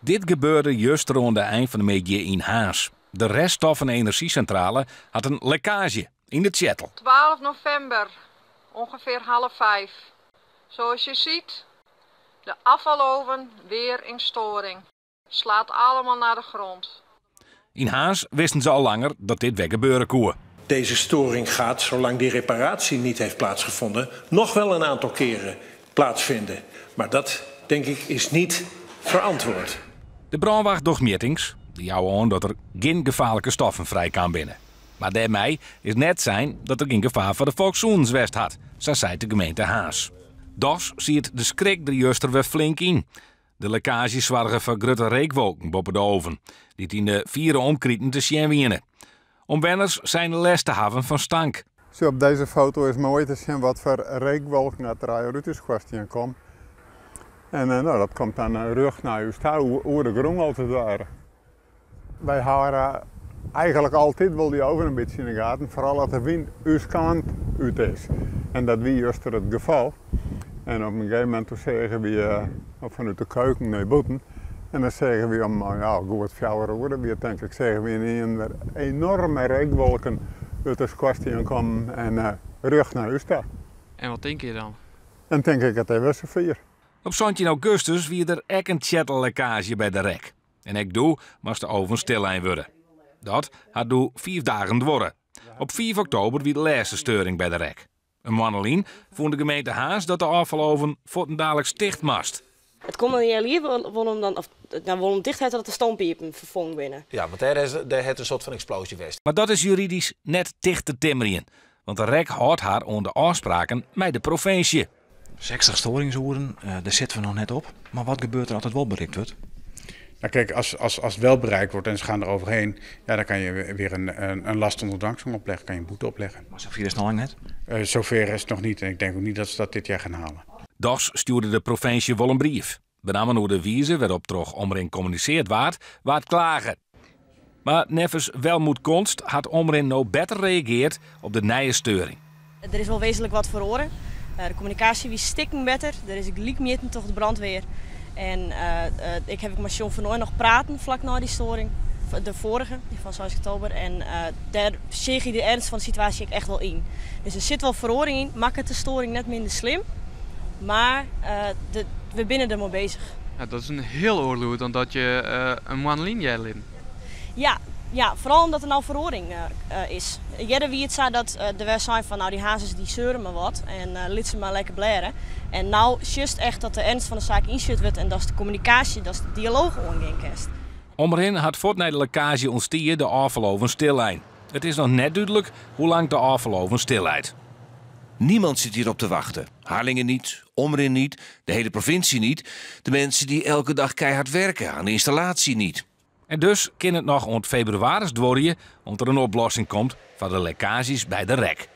Dit gebeurde juster oan de ein fan de middei yn Harns. De reststoffen enerzjysintrale hat in lekkaazje yn de tsjettel. 12 november, ongeveer 4.30. Zoals je ziet, de afvaloven weer in storing. Slaat allemaal naar de grond. Yn Harns wisten se al langer dat dit wer gebeure koe. Deze storing gaat, zolang die reparatie niet heeft plaatsgevonden, nog wel een aantal keren plaatsvinden. Maar dat, denk ik, is niet verantwoord. De brânwacht docht mjittings. Dy jouwe oan dat der gjin gefaarlike stoffen frijkaam binne. Mar dêrmei is net sein dat der gjin gefaar foar de folkssûnens west hat, sa seit de gemeente Harns. Dochs siet de skrik der juster wer flink yn. De lekkaazje soarge foar grutte reekwolken boppe de oven, dy't yn de fiere omkriten te sjen wiene. Omwenners seine lêst te hawwen fan stank. Zo op deze foto is moai te sjen wat foar reekwolken dat der út de skoarstien komt. En nou, dat komt dan rjocht nei ús ta, oer de grûn as it ware. Wy hâlde eigenlik altyd wol dy oven in bytsje yn de gaten, foaral as de wyn ús kant út is. En dat wie juster it gefal. En op in gegeven momint toen seagen wy fanút de keuken nei bûten. En dan seagen wy om, ja, goed 4 oere, wie it tink ik, seagen wy ynienen wer enoarme reekwolken út de skoarstien kommen en rjocht nei ús ta. En wat tinke je dan? Dan tink ik, it is wer safier. Op 17 augustus wie der ek in tsjettellekkaazje by de rek. En ek doe moast de oven stillein wurde. Dat hat doe 5 dagen duorre. Op 5 oktober wie de lêste steuring by de rek. In moanne lyn fûn de gemeente Harns dat de ôffaloven fuortendaliks ticht moast. It komt in healjier wol om dan, of, nou, wol om tichtheid dat de stoompipen ferfongen binne. Ja, want dêr hat in soart fan eksploazje west. Mar dat is juridysk net ticht te timmerjen. Want de rek hâldt har oan de ôfspraken mei de provinsje. 60 storingsoeren, dêr sitte we noch net op. Mar wat gebeurt der as it wol berikt wurdt? Nou kijk, als het wel bereikt wordt en ze gaan er overheen, ja, dan kan je weer een last onder dwangsom opleggen, kan je een boete opleggen. Mar safier is it noch lang net? Zover is het nog niet en ik denk ook niet dat ze dat dit jaar gaan halen. Dochs stjoerde de provinsje wol in brief. Benammen oer de wize wêrop't troch Omrin kommunisearre waard, waard klage. Mar neffens Welmoed Konst hat Omrin no better reagearre op de nije steuring. Der is wol wêzentlik wat feroare. De kommunikaasje wie stikken better. Der is gelyk mjitten troch de brânwacht. En ik ha ek mei John van Ooy noch praten flak nei dy steuring. De foarige, dy fan 6 oktober. En dêr seach hy de earnst fan de situaasje ek echt wol yn. Dus der sit wol feroaring yn. Makket de steuring net minder slim. Mar we binne dermei beuzich. Ja, dat is in hiel oar lûd dan dat je in moanne lyn hearre litten. Ja, foaral omdat der no feroaring is. Earder wie it sa dat der wer sein fan, nou, dy Harnzers dy seuren mar wat en lit se mar lekker blêre. En no sjochst echt dat de earnst fan de saak ynsjoen wurdt en dat de kommunikaasje, dat de dialooch oangean kinst. Omrin hat fuort nei de lekkaazje ûntstie de ôffaloven stillein. It is noch net dúdlik hoe lang de ôffaloven stilleit. Niemand zit hierop te wachten. Harlingen niet, Omrin niet, de hele provincie niet. De mensen die elke dag keihard werken aan de installatie niet. En dus kin it noch oant febrewaris duorje oant der in oplossing komt foar de lekkaazjes by de rek.